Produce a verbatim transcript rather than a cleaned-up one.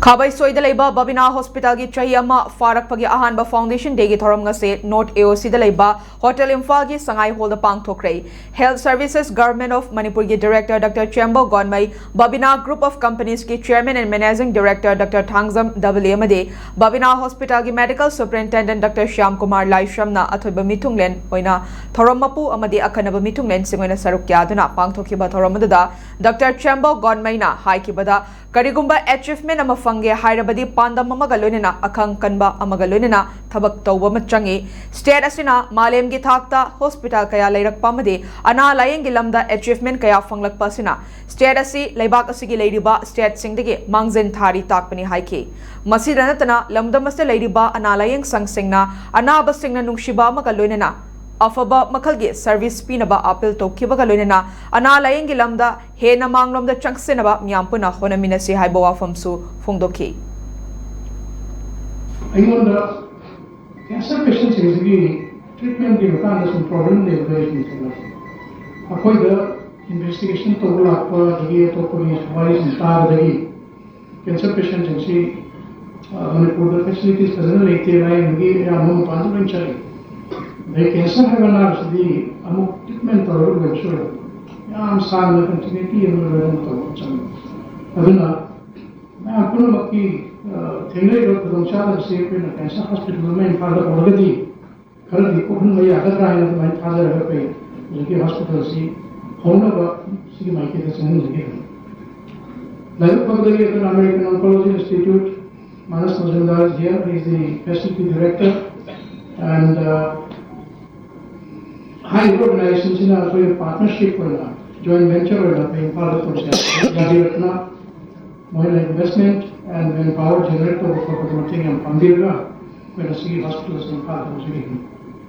ꯈꯥꯕꯩꯁꯣꯏꯗ ꯂꯩꯕ ꯕꯕꯤꯅꯥ ꯍꯣꯁꯄꯤꯇꯥꯜꯒꯤ ꯆꯍꯤ ꯑꯃ ꯐꯥꯔꯛꯄꯒꯤ ꯑꯍꯥꯟꯕ ꯐꯥꯎꯟꯗꯦꯁꯟ ꯗꯦꯒꯤ ꯊꯧꯔꯝ ꯉꯁꯤ ꯅꯣꯔꯠ ꯑꯦ ꯑꯣ ꯁꯤꯗ ꯂꯩꯕ ꯍꯣꯇꯦꯜ ꯏꯝꯐꯥꯜꯒꯤ ꯁꯉꯥꯏ ꯍꯣꯜꯗ ꯄꯥꯡꯊꯣꯛꯈ꯭ꯔꯦ꯫ Health Services Government of ꯃꯅꯤꯄꯨꯔꯒꯤ director doctor Chembou Gonmei, Babina Group of Companiesꯀꯤ chairman and managing director doctor Thangjam Dhabali ꯑꯃꯗꯤ ꯕꯕꯤꯅꯥ ꯍꯣꯁꯄꯤꯇꯥꯜꯒꯤ medical superintendent doctor Shyam Kumar ꯂꯥꯏꯁ꯭ꯔꯝꯅ ꯑꯊꯣꯏꯕ ꯃꯤꯊꯨꯡꯂꯦꯟ ꯑꯣꯏꯅ ꯊꯧꯔꯝ ꯃꯄꯨ ꯑꯃꯗꯤ ꯑꯈꯟꯅꯕ ꯃꯤꯊꯨꯡꯂꯦꯟꯁꯤꯡ ꯑꯣꯏꯅ ꯁꯔꯨꯛ ꯌꯥꯗꯨꯅ ꯄꯥꯡꯊꯣꯛꯈꯤꯕ ꯊꯧꯔꯝ ꯑꯗꯨꯗ ꯗꯥꯛꯇꯔ ꯆꯦꯝꯕꯧ ꯒꯣꯟꯃꯩꯅ ꯍꯥꯏꯈꯤꯕꯗ, ꯀꯔꯤꯒꯨꯝꯕ achievement ꯑꯃ ꯐꯪꯒꯦ ꯍꯥꯏꯔꯕꯗꯤ ꯄꯥꯟꯗꯝ ꯑꯃꯒ ꯂꯣꯏꯅꯅ ꯑꯈꯪ ꯀꯟꯕ ꯑꯃꯒ ꯂꯣꯏꯅꯅ ꯊꯕꯛ ꯇꯧꯕ ꯑꯃ ꯆꯪꯏ꯫ State ꯑꯁꯤꯅ ꯃꯥꯂꯦꯝꯒꯤ ꯊꯥꯛꯇ ꯍꯣꯁꯄꯤꯇꯥꯜ ꯀꯌꯥ ꯂꯩꯔꯛꯄ ꯑꯃꯗꯤ ꯑꯅꯥ ꯂꯥꯌꯦꯡꯒꯤ ꯂꯝꯗ achievement ꯀꯌꯥ ꯐꯪꯂꯛꯄ ꯑꯁꯤꯅ state ꯑꯁꯤ ꯂꯩꯕꯥꯛ ꯑꯁꯤꯒꯤ ꯂꯩꯔꯤꯕ stateꯁꯤꯡꯗꯒꯤ ꯃꯥꯡꯖꯤꯟ ꯊꯥꯔꯤ ꯇꯥꯛꯄꯅꯤ ꯍꯥꯏꯈꯤ꯫ ꯃꯁꯤꯗ ꯅꯠꯇꯅ ꯂꯝꯗꯝ ꯑꯁꯤꯗ ꯂꯩꯔꯤꯕ ꯑꯅꯥ ꯂꯥꯌꯦꯡ ꯁꯪꯁꯤꯡꯅ ꯑꯅꯥꯕꯁꯤꯡꯅ ꯅꯨꯡꯁꯤꯕ ꯑꯃꯒ ꯂꯣꯏꯅꯅ ꯑꯐꯕ ꯃꯈꯜꯒꯤ service ꯄꯤꯅꯕ appeal ꯇꯧꯈꯤꯕꯒ ꯂꯣꯏꯅꯅ ꯑꯅꯥ ꯂꯥꯌꯦꯡꯒꯤ ꯂꯝꯗ ꯍꯦꯟꯅ ꯃꯥꯡꯂꯣꯝꯗ ꯆꯪꯁꯤꯟꯅꯕ ꯃꯤꯌꯥꯝ ꯄꯨꯟꯅ ꯍꯣꯠꯅꯃꯤꯟꯅꯁꯤ ꯍꯥꯏꯕ ꯋꯥꯐꯝꯁꯨ ꯐꯣꯡꯗꯣꯛꯈꯤ꯫ ꯑꯩꯉꯣꯟꯗ cancer patientꯁꯤꯡꯁꯤꯒꯤ treatmentꯀꯤ ꯃꯇꯥꯡꯗ ꯁꯨꯝ problem ꯂꯩꯕꯗ ꯑꯩ ꯁꯨꯝ ꯊꯦꯡꯅꯔꯦ꯫ ꯑꯩꯈꯣꯏꯗ investigation ꯇꯧꯕ ꯂꯥꯛꯄ ꯑꯗꯒꯤ ꯑꯇꯣꯞꯄꯒꯤ ꯋꯥꯔꯤ ꯁꯨꯝ ꯇꯥꯕꯗꯒꯤ cancer patientꯁꯤꯡꯁꯤ, ꯑ, ꯃꯅꯤꯄꯨꯔꯗ facilities ꯐꯖꯅ ꯂꯩꯇꯦ, ꯂꯥꯌꯦꯡꯕꯒꯤ ꯑꯌꯥꯝꯕ ꯃꯄꯥꯟꯗ ꯂꯣꯏ ꯆꯠꯂꯤ꯫ ꯑꯗꯩ cancer ꯍꯥꯏꯕ ꯑꯅꯥꯕꯁꯤꯗꯤ ꯑꯃꯨꯛ treatment ꯇꯧꯔꯒ ꯂꯣꯏꯕꯁꯨ ꯑꯣꯏꯗꯦ꯫ ꯌꯥꯝ ꯁꯥꯡꯅ continuity ꯑꯃ ꯂꯣꯏꯅ ꯇꯧꯕ ꯆꯪꯉꯤ꯫ ꯑꯗꯨꯅ ꯃꯌꯥꯝ ꯄꯨꯝꯅꯃꯛꯀꯤ, ꯑ, ꯊꯦꯡꯅꯔꯤꯕ ꯈꯨꯗꯣꯡꯆꯥꯗꯕꯁꯤ ꯑꯩꯈꯣꯏꯅ cancer hospital ꯑꯃ ꯏꯝꯐꯥꯜꯗ ꯑꯣꯏꯔꯒꯗꯤ ꯈꯔꯗꯤ ꯀꯣꯛꯍꯟꯕ ꯌꯥꯒꯗ꯭ꯔꯥ ꯍꯥꯏꯅ ꯑꯗꯨꯃꯥꯏꯅ ꯊꯥꯖꯔꯒ ꯑꯩꯈꯣꯏ ꯍꯧꯖꯤꯛꯀꯤ hospitalꯁꯤ ꯍꯧꯅꯕ ꯁꯤꯒꯤ ꯃꯥꯏꯀꯩꯗ ꯆꯪꯍꯟꯖꯒꯦ꯫ ꯂꯥꯏꯕꯛ ꯐꯕꯗꯒꯤ ꯑꯩꯈꯣꯏꯅ American Oncology Institute, Manas Majumdar is here, he is the facility director, and, uh, ꯍꯥꯏꯔꯤꯕ organizationꯁꯤꯅ ꯑꯩꯈꯣꯏ partnership ꯑꯣꯏꯅ, joint venture ꯑꯣꯏꯅ ꯑꯩꯈꯣꯏ ꯏꯝꯐꯥꯜꯗ ꯇꯧꯁꯦ ꯍꯥꯏꯕ ꯌꯥꯕꯤꯔꯛꯇꯅ, ꯃꯣꯏꯅ investment and manpower generate ꯇꯧꯕ ꯈꯣꯠꯄꯗ ꯃꯇꯦꯡ ꯌꯥꯝ ꯄꯥꯡꯕꯤꯔꯒ ꯑꯩꯈꯣꯏꯅ ꯁꯤꯒꯤ hospitalꯁꯤ ꯏꯝꯐꯥꯜꯗ ꯍꯧꯖꯔꯤꯕꯅꯤ꯫